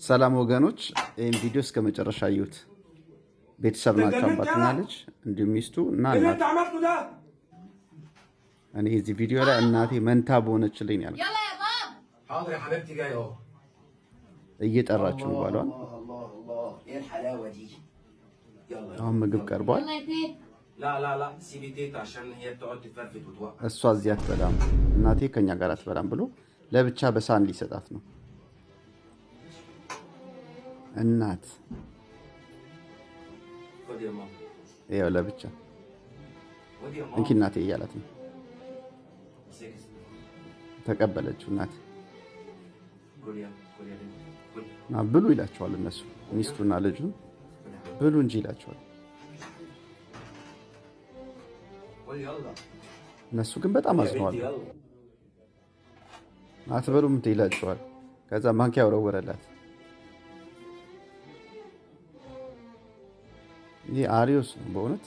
ሰላም ወገኖች፣ ይህን ቪዲዮ እስከ መጨረሻ እዩት። ቤተሰብ ናቸው፣ አባትና ልጅ እንዲሁም ሚስቱ እና እናት። እኔ እዚህ ቪዲዮ ላይ እናቴ መንታ በሆነችልኝ ያልኩት እየጠራችሁ ነው ባሏን። አሁን ምግብ ቀርቧል። እሷ እዚህ አትበላም፣ እናቴ ከኛ ጋር አትበላም ብሎ ለብቻ በሳህን ሊሰጣት ነው። እናት ይኸው ለብቻ እንኪ እናቴ እያላት ነው። ተቀበለችው እናት። ብሉ ይላቸዋል እነሱ ሚስቱና ልጁ ብሉ እንጂ ይላቸዋል። እነሱ ግን በጣም አዝነዋል። አትበሉም እንዴ ይላቸዋል። ከዛ ማንኪያ ወረወረላት። ይህ አሪዮስ ነው በእውነት።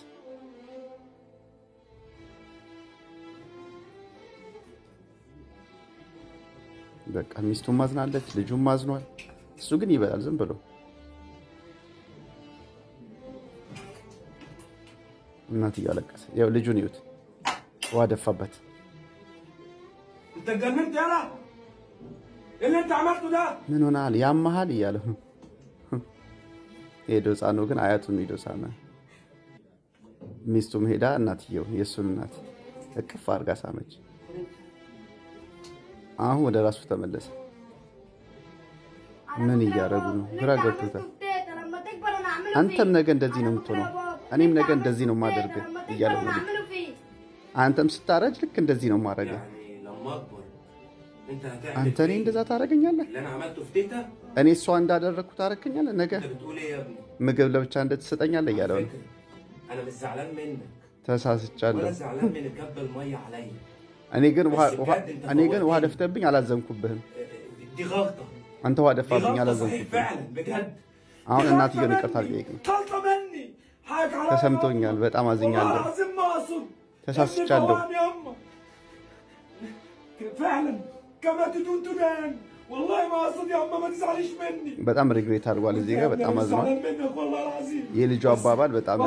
በቃ ሚስቱም ማዝናለች፣ ልጁም ማዝኗል። እሱ ግን ይበላል ዝም ብሎ። እናትየው አለቀሰ። ያው ልጁን ይዩት፣ ውሃ ደፋበት። ምን ሆነሃል? ያመሃል እያለው ሄዶ ሕፃኑ ግን አያቱን ሄዶ ሳመ። ሚስቱም ሄዳ እናትየው የእሱን እናት እቅፍ አድርጋ ሳመች። አሁን ወደ ራሱ ተመለሰ። ምን እያደረጉ ነው? ግራ ገብቶታል። አንተም ነገ እንደዚህ ነው የምትሆነው፣ እኔም ነገ እንደዚህ ነው የማደርግህ እያለው ነው። አንተም ስታረጅ ልክ እንደዚህ ነው የማደርግህ። አንተ እኔ እንደዛ ታደርገኛለህ? እኔ እሷ እንዳደረግኩ ታደርገኛለህ? ነገ ምግብ ለብቻ እንደትሰጠኛለህ እያለው ነው። ተሳስቻለሁ። እኔ ግን ውሃ ደፍተብኝ አላዘንኩብህም። አንተ ውሃ ደፋብኝ አላዘንኩብህም። አሁን እናትየውን ይቅርታ ልጠይቅ ነው። ተሰምቶኛል፣ በጣም አዝኛለሁ፣ ተሳስቻለሁ። በጣም regret አድርጓል። እዚህ ጋር በጣም አዝኗል። የልጁ አባባል በጣም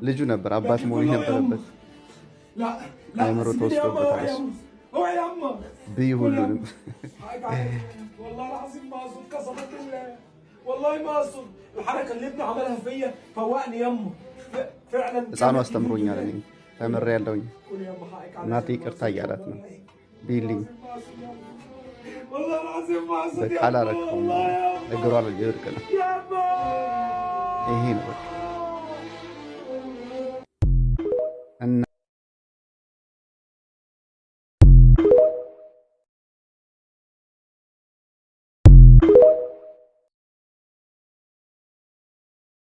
ልጁ ነበር አባት መሆን የነበረበት። አይምሮ ተወስዶበታል። እሱ ብይ ሁሉንም ሕፃኑ አስተምሮኛል። እኔ ተምሬያለሁኝ። እናቴ ይቅርታ እያላት ነው። ቢልኝ በቃ አላረከውም። እግሯ ላይ ሊወድቅ ነው። ይሄ ነው በቃ።